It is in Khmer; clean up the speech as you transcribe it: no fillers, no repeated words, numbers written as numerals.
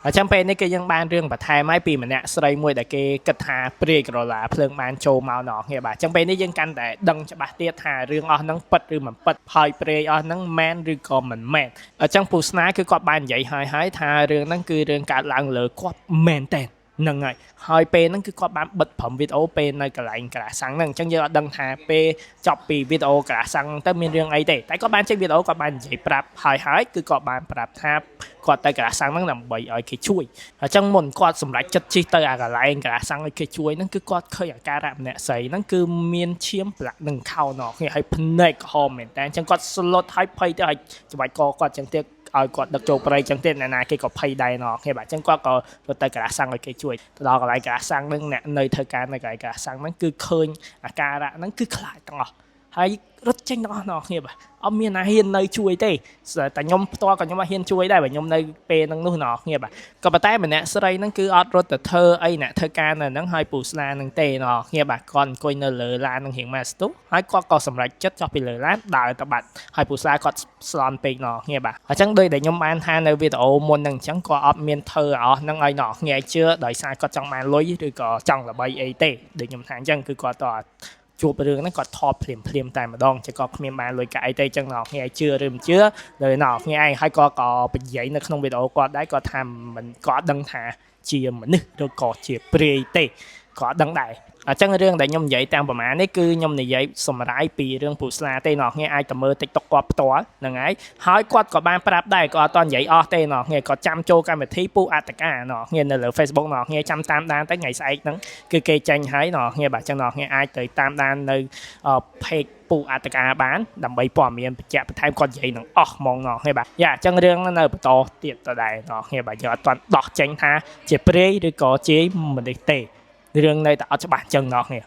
អញ្ចឹងពេលនេះគឺយើងបានរឿងបន្ថែមហើយពីម្នាក់ស្រីមួយដែលគេគិតថាព្រាយក្រឡាភ្លើងបានចូលមកណោះគ្នាបាទអញ្ចឹងពេលនេះយើងកាន់តែដឹងច្បាស់ទៀតថារឿងអស់ហ្នឹងពិតឬមិនពិតហើយព្រាយអស់ហ្នឹងមែនឬក៏មិនមែនអញ្ចឹងពូស្នាគឺគាត់បាននិយាយហើយហើយថារឿងហ្នឹងគឺរឿងកើតឡើងលើគាត់មែនតើហ្នឹងហើយហើយពេលហ្នឹងគឺគាត់បានបិទព្រមវីដេអូពេលនៅកន្លែងក្រាសាំងហ្នឹងអញ្ចឹងយើងអត់ដឹងថាពេលចប់ពីវីដេអូក្រាសាំងទៅមានរឿងអីទេតែគាត់បានចេញវីដេអូគាត់បាននិយាយប្រាប់ហើយហើយគឺគាត់បានប្រាប់ថាគាត់ទៅក្រាសាំងហ្នឹងដើម្បីឲ្យគេជួយអញ្ចឹងមុនគាត់សម្រេចចិត្តជិះទៅអាកន្លែងក្រាសាំងឲ្យគេជួយហ្នឹងគឺគាត់ឃើញអាការៈម្នាក់ស្រីហ្នឹងគឺមានឈាមប្រឡាក់នឹងខោណគ្នាហើយភ្នែកក្រហមមែនតើអញ្ចឹងគាត់ស្លុតហើយភ័យទៅឲ្យច្បាច់កគាត់អញ្ចឹងទៀតឲ្យគាត់ដឹកចូលព្រៃចឹងទៀតអ្នកណាគេក៏ភ័យដែរណោះគ្នាបាទអញ្ចឹងគាត់ក៏រត់ទៅក្រាសាំងឲ្យគេជួយទៅដល់កន្លែងក្រាសាំងហ្នឹងអ្នកនៅធ្វើការនៅកន្លែងក្រាសាំងហ្នឹងគឺឃើញអាការៈហ្នឹងគឺខ្លាចទាំងអស់ហើយរត់ចេញទាំងអស់ណោះគ្នាបាទអត់មានណាហ៊ាននៅជួយទេតែខ្ញុំផ្ទាល់ក៏ខ្ញុំអត់ហ៊ានជួយដែរបើខ្ញុំនៅពេលហ្នឹងនោះណោះគ្នាបាទក៏ប៉ុន្តែម្នាក់ស្រីហ្នឹងគឺអត់រត់ទៅធ្វើអីអ្នកធ្វើការនៅហ្នឹងហើយពូស្លាហ្នឹងទេណោះគ្នាបាទគាត់អង្គុយនៅលើឡានហ្នឹងរៀងមកស្ទុះហើយគាត់ក៏សម្រេចចិត្តចុះពីលើឡានដើរទៅបាត់ហើយពូស្លាគាត់ស្លន់ពេកណោះគ្នាបាទអញ្ចឹងដោយដែលខ្ញុំបានថានៅវីដេអូមុនហ្នឹងអញ្ចឹងក៏អត់មានធ្វើអស់ហ្នឹងឲ្យណោះគ្នាជឿដោយសារគាត់ចង់បានលុយឬក៏ចង់ល្បីអីទេដូចខ្ញុំថាអញ្ចឹងគឺគាត់តជួបរឿងហ្នឹងគាត់ថតភ្លាមភ្លាមតែម្ដងចឹងក៏គ្មានបានលុយកាក់អីទេចឹងណោះគ្នាជឿឬមិនជឿលើណោះគ្នាឯងហើយក៏ក៏និយាយនៅក្នុងវីដេអូគាត់ដែរគាត់ថាមិនគាត់ដឹងថាជាមនុស្សឬក៏ជាព្រាយទេក៏អត់ដឹងដែរអញ្ចឹងរឿងដែលខ្ញុំនិយាយតាមប្រមាណនេះគឺខ្ញុំនិយាយសម្រាយពីរឿងពូស្លាទេណោះគ្នាអាចទៅមើល TikTok គាត់ផ្ទាល់ហ្នឹងហើយហើយគាត់ក៏បានប្រាប់ដែរក៏អត់តនិយាយអស់ទេណោះគ្នាក៏ចាំចូលកម្មវិធីពូអត្តកាណោះគ្នានៅលើ Facebook ណោះគ្នាចាំតាមដានទៅថ្ងៃស្អែកហ្នឹងគឺគេចេញហើយណោះគ្នាបាទអញ្ចឹងណោះគ្នាអាចទៅតាមដាននៅ page ពូអត្តកាបានដើម្បីព័ត៌មានបញ្ជាក់បន្ថែមគាត់និយាយនឹងអស់ហ្មងណោះគ្នាបាទយ៉ាអញ្ចឹងរឿងហ្នឹងនៅបន្តទៀតដដែលណោះគ្នាបាទយើងអត់ទាន់ដោះចេញថាជាព្រាយឬក៏ជាមនុស្សទេរឿងនៅតែអត់ច្បាស់អញ្ចឹងណោះគ្នា។